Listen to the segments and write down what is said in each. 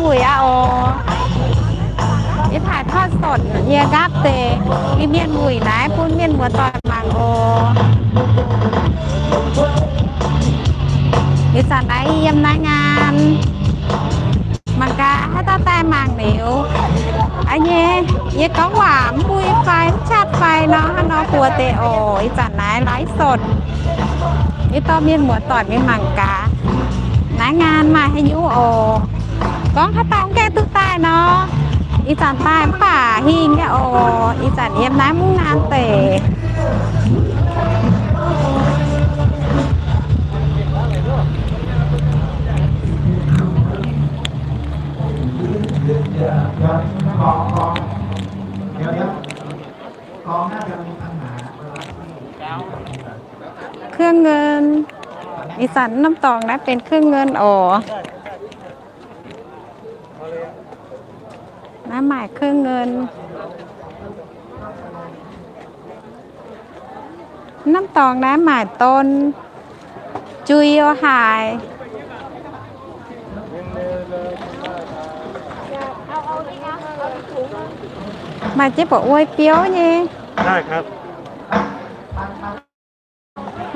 Wuic aqv oc. Yie ถ่ายทอดสด yie nqaapv deix Iu-Mienh wuic naaiv bun mienh muoz-doic mangc oc. Ih zanc naaiv yiem naaiv ngaan, mangc gaax haaix dauh daaih mangc liuz. A'nyei, yie gorngv waac mv mbui fai mv qaqv fai nor, hnangv nor buoz deix oc. Ih zanc naaiv ไลฟ์สด yie dorh mienh muoz-doic mingh mangc gaax. Naaiv ngaan maaih haaix nyungc oc. Gorngv haaix dauh mv gaengh duqv daaih nor, ih zanc daaih mv baac hingh nyei oc. Ih zanc yiem naaiv mv ngaan deic. เครื่องเงิน Ih zanc norm dorngx naaiv benx เครื่องเงิน oc. Naaiv maaic เครื่องเงิน. Norm dorngx naaiv maaic don, jui o haic. Maaih jienv buoc uoi biouv nyei.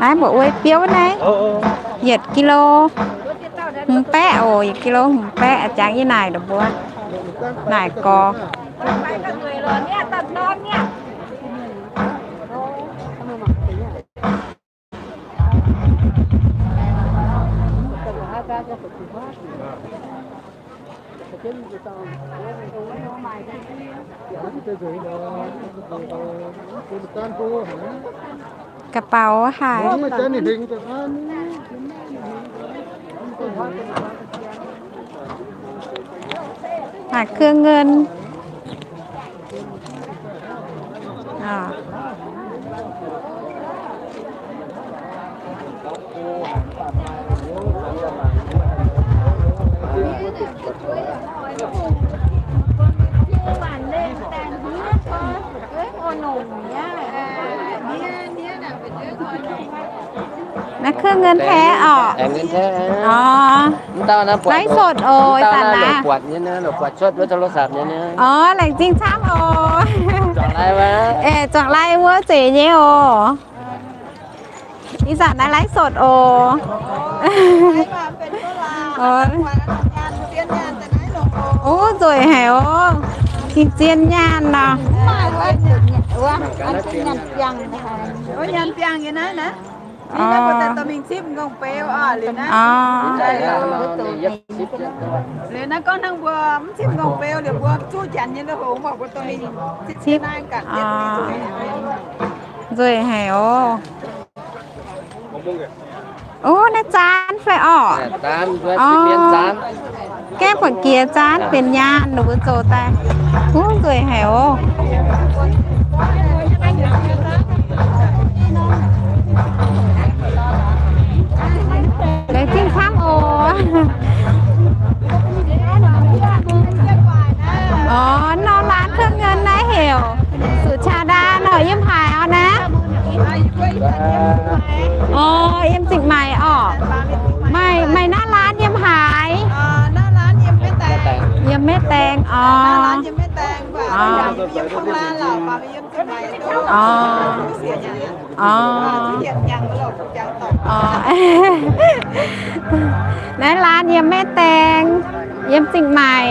Naaiv mbuoqc uoi biouv naaiv, yietc กิโล hmz baeqv oc, yietc กิโล hmz baeqv. Jangx yie naaic mbuo, naaic gorx. Ga'baux haic. Haic เครื่องเงิน. Naaiv เครื่องเงินแท้ orqc? อ๋อ ไลฟ์สด โอ้ย สันนะ อ๋อ laengz zingh camv oc. Zuangx lai wuov zeiz nyei oc. Ih zanc naaiv ไลฟ์สด oc. Ov, nzueic haic oc. Ging zien nyaanh nor. Liuz naaiv gorngv hnangv mbuo mv cipv nqorngv beu liuz mbuo zuqv janx nyei lui-houx mbuo dorh mingh cipv naaiv ganh. Nzueic haic oc. Ov, naaiv zaanv fai orqc? Gaengh buatc jiex zaanv benx nyaanh ninh mbuo zoux daaih. Ov, nzueic haic oc. Laengz zingh camv oc. Orv, norm ร้านเครื่องเงิน naaiv heuc สุชาดา nor, yiem haaix oc naaiv? Orv, yiem Cing Maix orqc. Maaih, maaih หน้าร้าน yiem haaix? Yiem Meiv Daeng orv. Orv. Orv. Orv. Naaiv ร้าน yiem Meiv Daeng, yiem Cing Maix.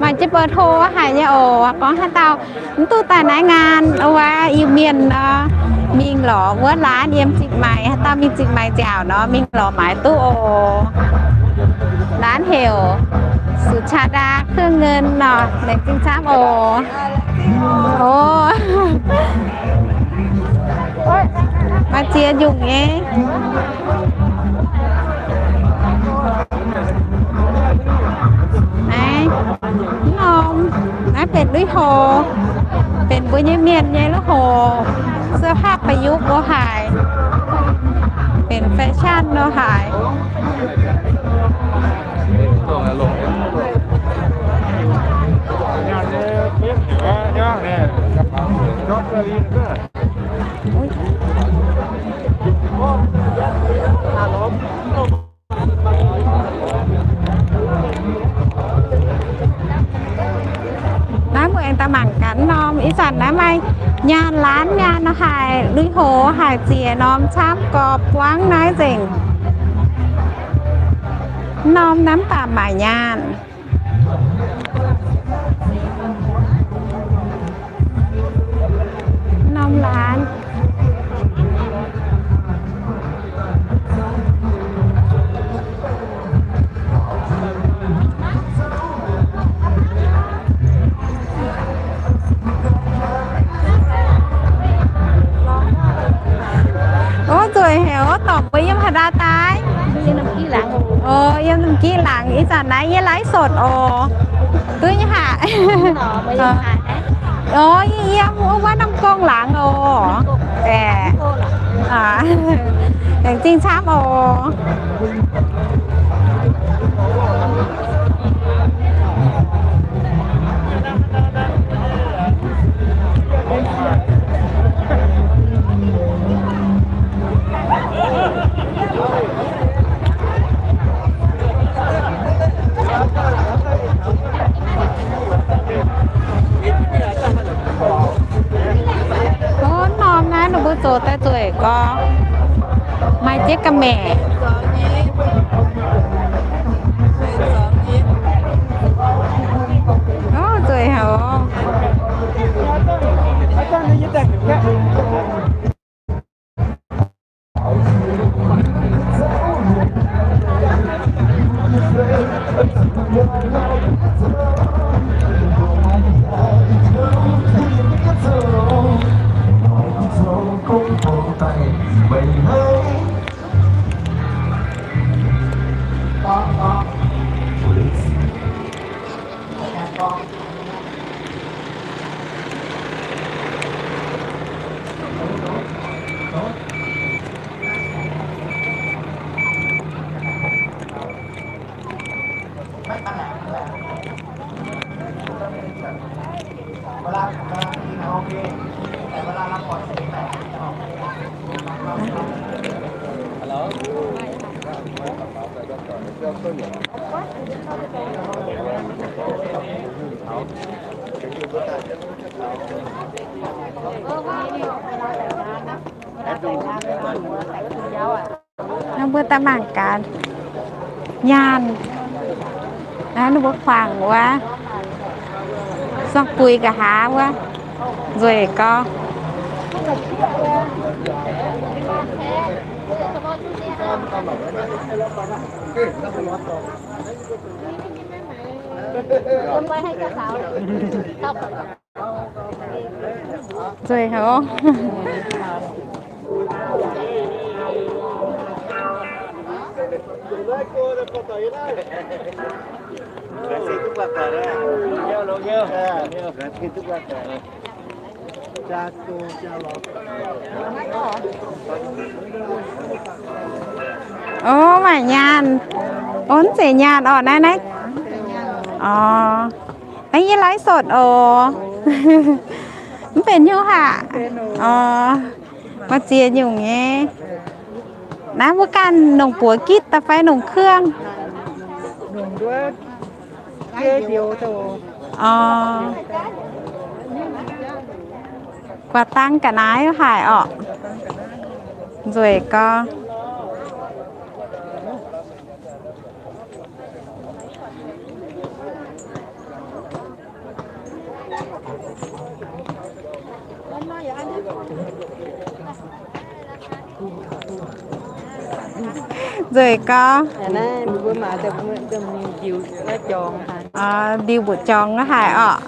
Maaih jienv เบอร์โทร haic nyei oc. Gorngv haaix dauh mv duqv daaih naaiv ngaan, wuov Iu-Mienh nor, mingh lorz wuov ร้าน yiem Cing Maix. Haaix dauh mingh Cing Maix nziaauc nor, mingh lorz maaiz duqv oc. ร้าน heuc สุชาดา เครื่องเงิน nor. Laengz zingh camv oc. Ov, maaih ziex nyungc nyei. Naaiv, mv norm, naaiv benx lui-houx, benx mbuo nyei mienh nyei lui-houx, เสื้อผ้าประยุกต์ o haic, benx แฟชั่น o haic. Nyaanh laanh nyaanh nor haih lui-houx haih ziex norm camv gorx buangv naaiv nzengc. Norm naaiv mv baac maaic nyaanh. Norm laanh. Ov, nzueic haic ov, dorngc mbuo yiem haaix ndau daaih? Ov, yiem Giqv Laangc. Ih zanc naaiv yie ไลฟ์สด oc. Duqv nyei haic. Ov, yie yiem wuov Nam Gong laangz oc. Aengx zingh camv oc. Ov, norm naaiv ninh mbuo zoux daaih nzueic gorx, maaih jiex ga'maeqc. Ov, nzueic haic oc. Naaiv mbuo daaih mangc gaax nyaanh. Naaiv ninh mbuo kuangx wuov, suangx buix nqa'haav wuov, nzueic gorx. Nzueic haic. Ov, maaih nyaanh. Ov, mv zeiz nyaanh orqc, naaiv, naaiv. Orqc. Naaiv yie ไลฟ์สด oc. Mv benx hnyouv haic. Orqc. Maaih ziex nyungc nyei. Naaiv mbuo ganh nongc buoz gitv daaih fai nongc เครื่อง? Orqc. Guaax dang ga'naaiv haic orqc. Nzueic gorx. Nzueic gorx. Ndiux mbu'jorngx haic orqc.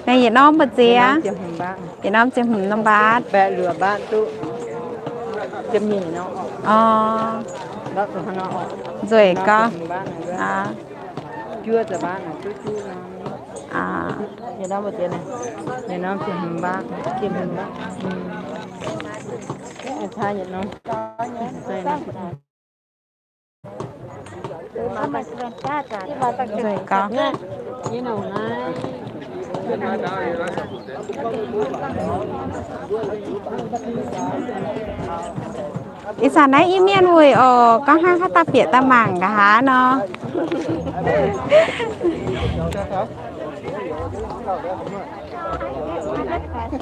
Naaiv yietc norm mbu'ziex? Yietc norm ziepc hmz norm mbaatv. Orqc. Nzueic gorx. Nzueic gorx. Ih zanc naaiv Iu-Mienh wuic oc, gorngv hnangv haaix dauh bieqc daaih mangc nqa'haav nor. Ov,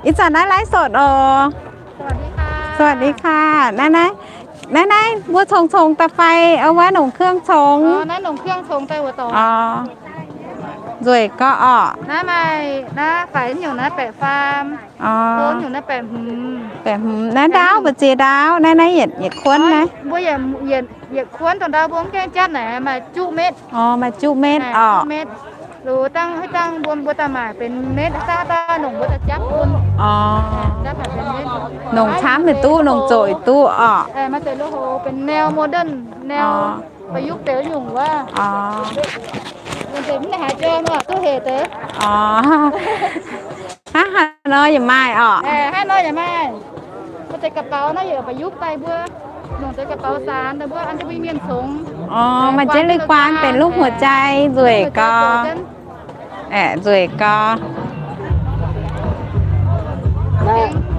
ih zanc naaiv ไลฟ์สด oc. สวัสดีค่ะ naaiv naaiv, naaiv naaiv mbuo congx congx daaih fai, wuov nongc เครื่องชง. Ov, nzueic gorx orqc. Naaiv maaih, naaiv faix nyungc naaiv baeqc faam. Ov, nyungc naaiv baeqc hmz. Baeqc hmz naaiv ndaauv, mbu'ziex ndaauv naaiv, naaiv yietc kuonv naaiv. Mbuo yietc kuonv dongh ndaauv mbuo mv gaengh japv naaic maaih juqv metv. Ov, maaih juqv metv orqc. Loz dangh, dangh mbuo, mbuo daaih maaic benx metv, dangh daaih nongc mbuo daaih japv bun. Ov, nongc camv duqv, nongc zoqc duqv orqc. Maaih deix loz-houx benx แนว modern, แนว ประยุกต์ deix nyungc wuov. Ov, haaix jauv nor duqv hec deix. Ov, hnangv haaix nor yaac maaih orqc. Hnangv nor yaac maaih. Maaih deix กระเป๋า naaiv yaac ประยุกต์ daaih mbuo, nongc deix กระเป๋าสาน daaih mbuo an jienv mbuo mienh congx. Ov, maaih jienv ลูกกวาง benx รูปหัวใจ nzueic gorx. Aeqv, nzueic gorx.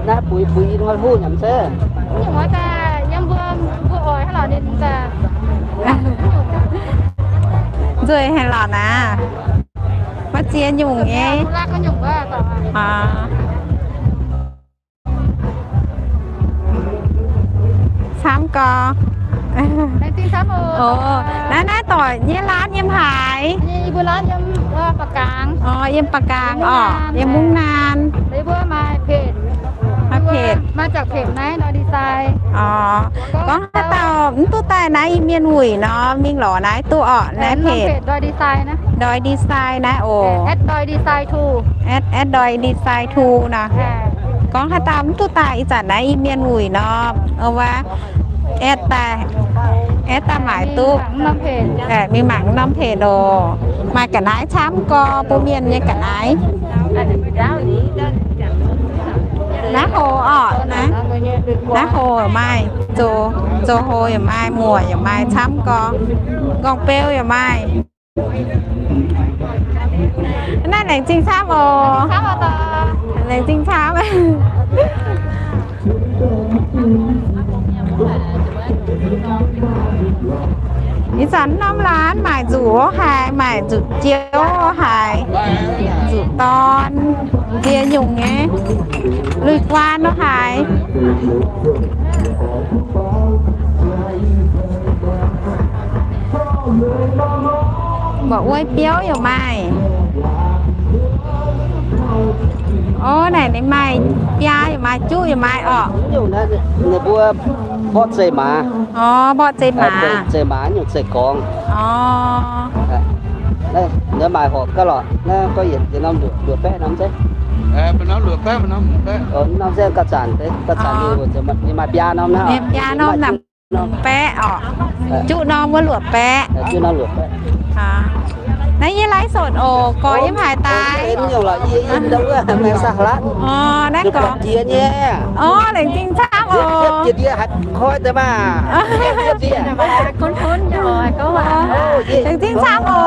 Naaiv buix buix ih hnoi huv nyanc se. Nzunc wuov daaih yiem mbuo, mbuo oix haaix lorqc ninh daaih. Nzueic haic lorqc naaiv. Maiv ziex nyungc nyei. Camv gorx. Ov, naaiv, naaiv doic nyei ร้าน yiem haaix? Ov, yiem ปากกลาง orqc, yiem มุกดาหาร. Maaih เพจ Ov, gorngv haaix dauh mv duqv daaih naaiv Iu-Mienh wuic nor, mingh lorz naaiv duqv orqc, naaiv เพจ Doix Design naaiv oc. At Doix Design two nor. Gorngv haaix dauh mv duqv daaih ih zanc naaiv Iu-Mienh wuic nor, wuov, add daaih, add daaih maaic duqv. Mingh mangc norm เพจ oc. Maaih ga'naaiv camv gorx, bun mienh nyei ga'naaiv. Naaiv hoz orqc, naaiv hoz maaih, zoux hoz yaac maaih, muoc yaac maaih, camv gorx, nqorngv-beu yaac maaih. Naaiv laengz zingh camv oc. Laengz zingh camv. Ih zanc norm laanh maaic nzuqc haic, maaic nzuqc jiouv haic, nzuqc dorn, nziex nyungc nyei, lui-guaan haic. Mbuoqc wuov biouv yaac maaih. Ov, naaic ninh maaih biaa yaac maaih, juqv yaac maaih orqc. Ninh mbuo mborqv zeiv-maaz. Ov, mborqv zeiv-maaz. Zeiv-maaz nyungc zeiv-gorngv. Ov, naaiv maaih horpc gaav lorqc. Naaiv gorngv yietc norm luoqc baeqv norm zeiv. Norm zeiv gauh zanc, gauh zanc ninh maaih biaa norm naaiv. Biaa norm naaiv. Norm baeqv orqc. Juqv norm wuov luoqc baeqv. Naaiv yie ไลฟ์สด oc, gorx yiem haaix daaih? Ov, naaiv gorx. Ov, laengz zingh camv oc. Laengz zingh camv oc.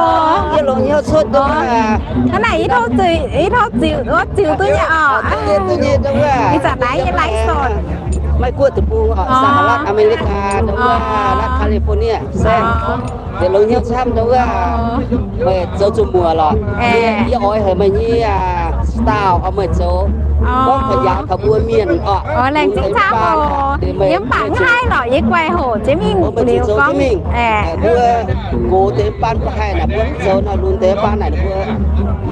Hnangv naaic yie tov ziux, yie tov ziux, ziux duqv nyei orqc. Ih zanc naaiv yie ไลฟ์สด. Maiv guoqv deic-bung orqc, สหรัฐอเมริกา ndongc wuov, รัฐแคลิฟอร์เนีย saengv. Yietc longx hnyouv camv ndongc wuov, meih zoux zuqc muoc lorqc. Yie oix heuc meih nyei style oix meih zoux, gorngv taux yaauc taux mbuo mienh orqc. Laengz zingh camv oc. Yiem baac mv haih lorqc, yie guaih hoqc jienv mingh liuz gorngv. Mbuo gox deix baan mv haih naaic, mbuo mv zoux nor, lunx deix baan naaic mbuo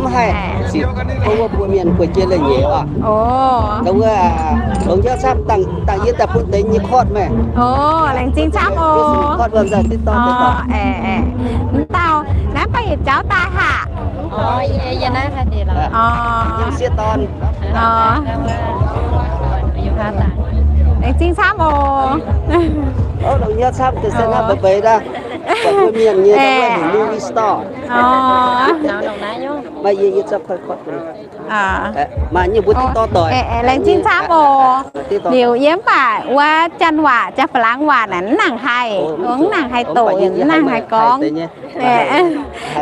mv haih ziqc, gorngv wuov mbuo mienh guei jiex leiz-nyeic orqc. Ndongc wuov, longx hnyouv camv, dangh yie daaih bun deix nyei คอร์ส meih. Laengz zingh camv oc. M'dauh, naaiv baac yietc jauv daaih haac. Laengz zingh camv oc. Longx hnyouv camv, deix se hnangv mbeix mbeix daaih. Mienh nyei movie star. Laengz zingh camv oc. Liuz yie mv baac wuov janx waac, janx faalaangx waac naaic mv nangc haih, mv nangc haih doqc, mv nangc haih gorngv.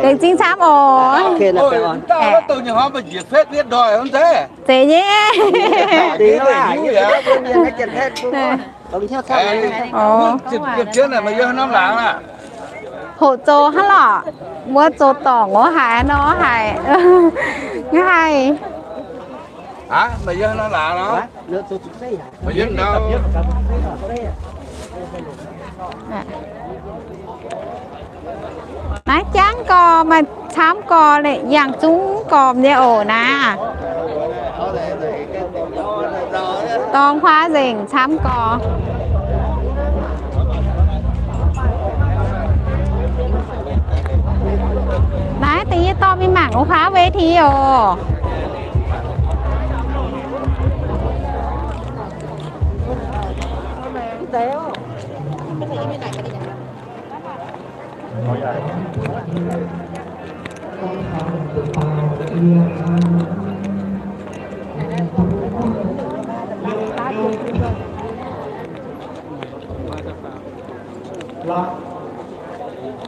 Laengz zingh camv oc. Zeiz nyei. Hoqc zoux hnangv lorqc, mbuo zoux dorngc wuov haic nor haic. Haih. Naaiv jangv gorx maaih camv gorx, yangh zungv gorx nyei oc naaiv. Dorng huaav nzengc camv gorx. Naaiv deix yie dorh mingh mangc wuov huaav เวที oc.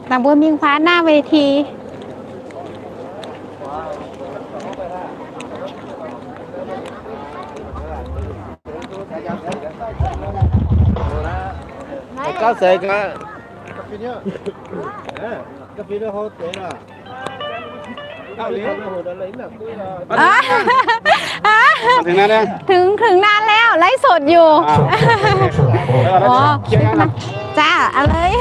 Naaiv mbuo mingh huaav หน้าเวที. Aa, aa, ถึง ถึงนานแล้ว ไลฟ์สดอยู่ อ๋อ จ้า เอาเลย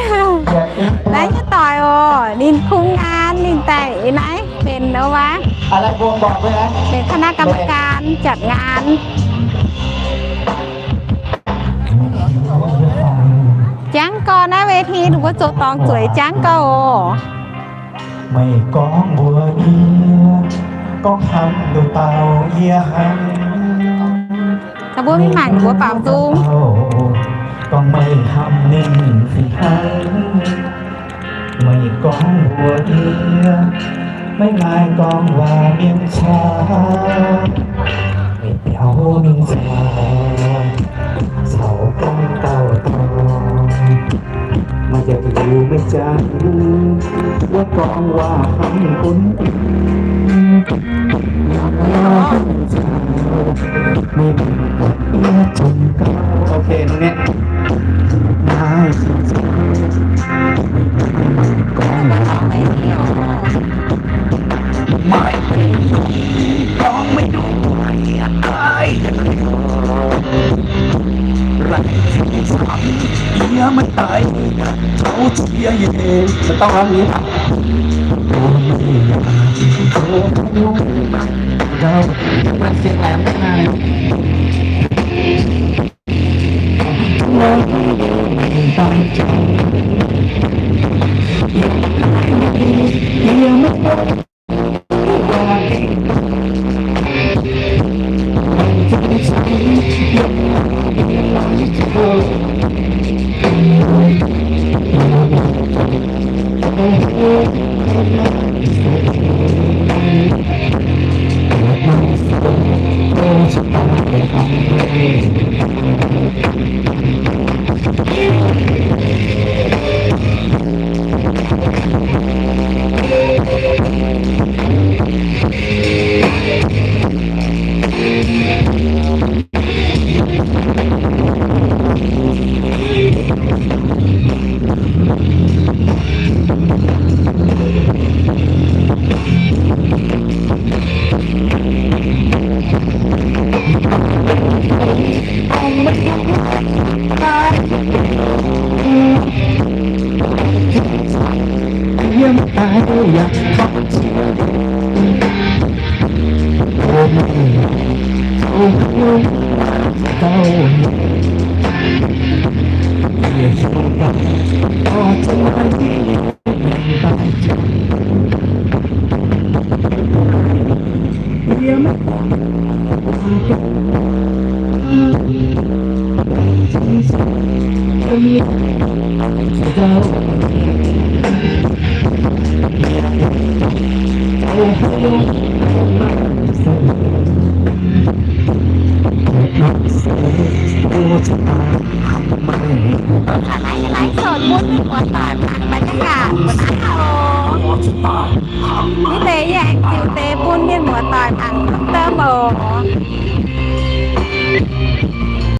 naaiv nyei doic oc, ninh คุมงาน ninh daaih naaiv benx wuov, เป็นคณะกรรมการจัดงาน. Jangv gorx naaiv เวที ninh mbuo zoux dorngx zueiz jangv gorx oc. Meih gorngv mbuox yie, gorngv hnamv nduqc dauh yie hnangv. Mbuo mingh mangc mbuo baaux nzung. Gorngv meih hnamv ninh fih hnangv. Meih gorngv mbuox yie, maiv maaih gorngv waac mienh caax. Meih biaux mingh caux, caux gorngv dauh dorn. Maaih jaax liuz meih jangx wuov gorngv waac hnamv gunv. Ok, naaiv. Maiv gorngv meih duqv, laengz zingh camv, yie maiv daic, zoux cie yie, maiv dauh hnangv nyei. doic mangc baaix jiex gaax mbuo naaiv oc. Mv deix yie aengx ziux deix bun mienh muoz doic mangc domh oc.